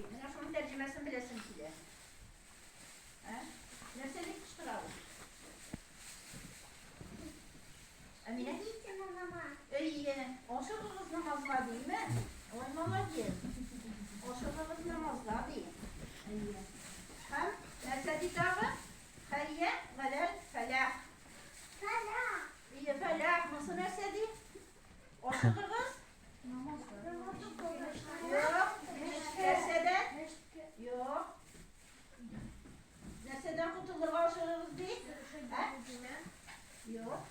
Менә шуның тәрҗемәсен беләсем килә. Ә? Нәрсә дип кычкырабыз? Әминә? Идите на намаз. Әйе, ашыгыгыз намазга дийме? Ой, молодец. Ашыгыгыз намазга ди. Әйе. Һәм нәрсә ди тагы? Хәйя галәл фәлах. Фәлах. Әйе, фәлах. Монысы нәрсә ди? Ашыгыгыз. Юк. Нәрсәдән? Юк. Нәрсәдән котылырга ашыгыгыз ди? Ә? Юк.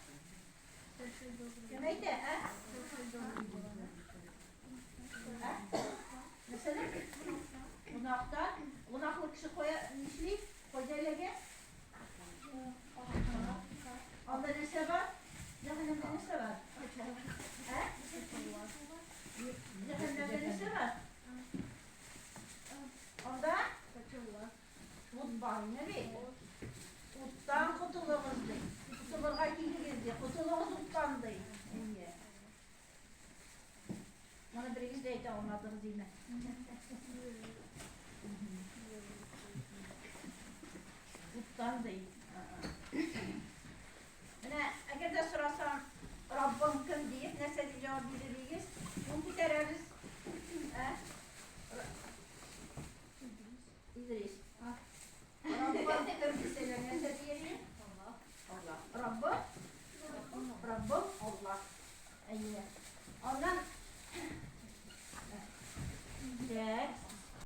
Кем әйтә, ә? Ә? Нәрсәдән? Гөнаһтан. Гөнаһлы кеше кая нишли? Кайда эләгә? Анда нәрсә бар? Җәһәннәмдә нәрсә бар? Ә? Җәһәннәмдә нәрсә бар? Анда? Ут бар, не бит? Уттан котылыгыз ди. Котылырга килегез ди. Котылыгыз уттан ди. Әйе. Моны берегез дә әйтә алмадыгыз димә. Уттан ди.